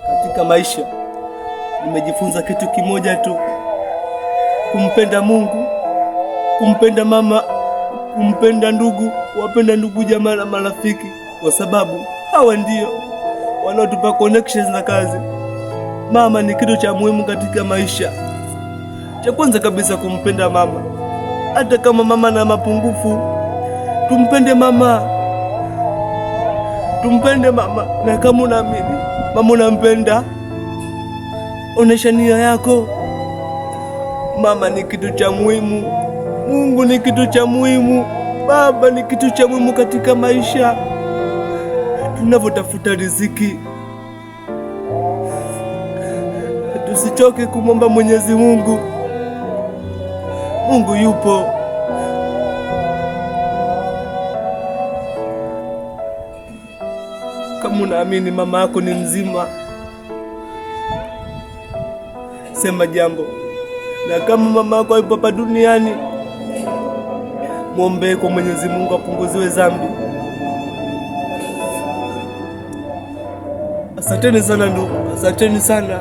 Katika maisha nimejifunza kitu kimoja tu, kumpenda Mungu, kumpenda mama, kumpenda ndugu, wapenda ndugu jamaa na marafiki, kwa sababu hawa ndio wanaotupa connections na kazi. Mama ni kitu cha muhimu katika maisha. Cha kwanza kabisa kumpenda mama, hata kama mama na mapungufu, tumpende mama, tumpende mama. Na kama unaamini mama unampenda, onesha nia yako. Mama ni kitu cha muhimu, Mungu ni kitu cha muhimu, baba ni kitu cha muhimu katika maisha. Tunavyotafuta riziki, tusichoke kumwomba Mwenyezi Mungu. Mungu yupo. Kama unaamini mama yako ni mzima, sema jambo. Na kama mama yako hayupo hapa duniani, mwombee kwa Mwenyezi Mungu apunguziwe dhambi. Asanteni sana ndugu, asanteni sana.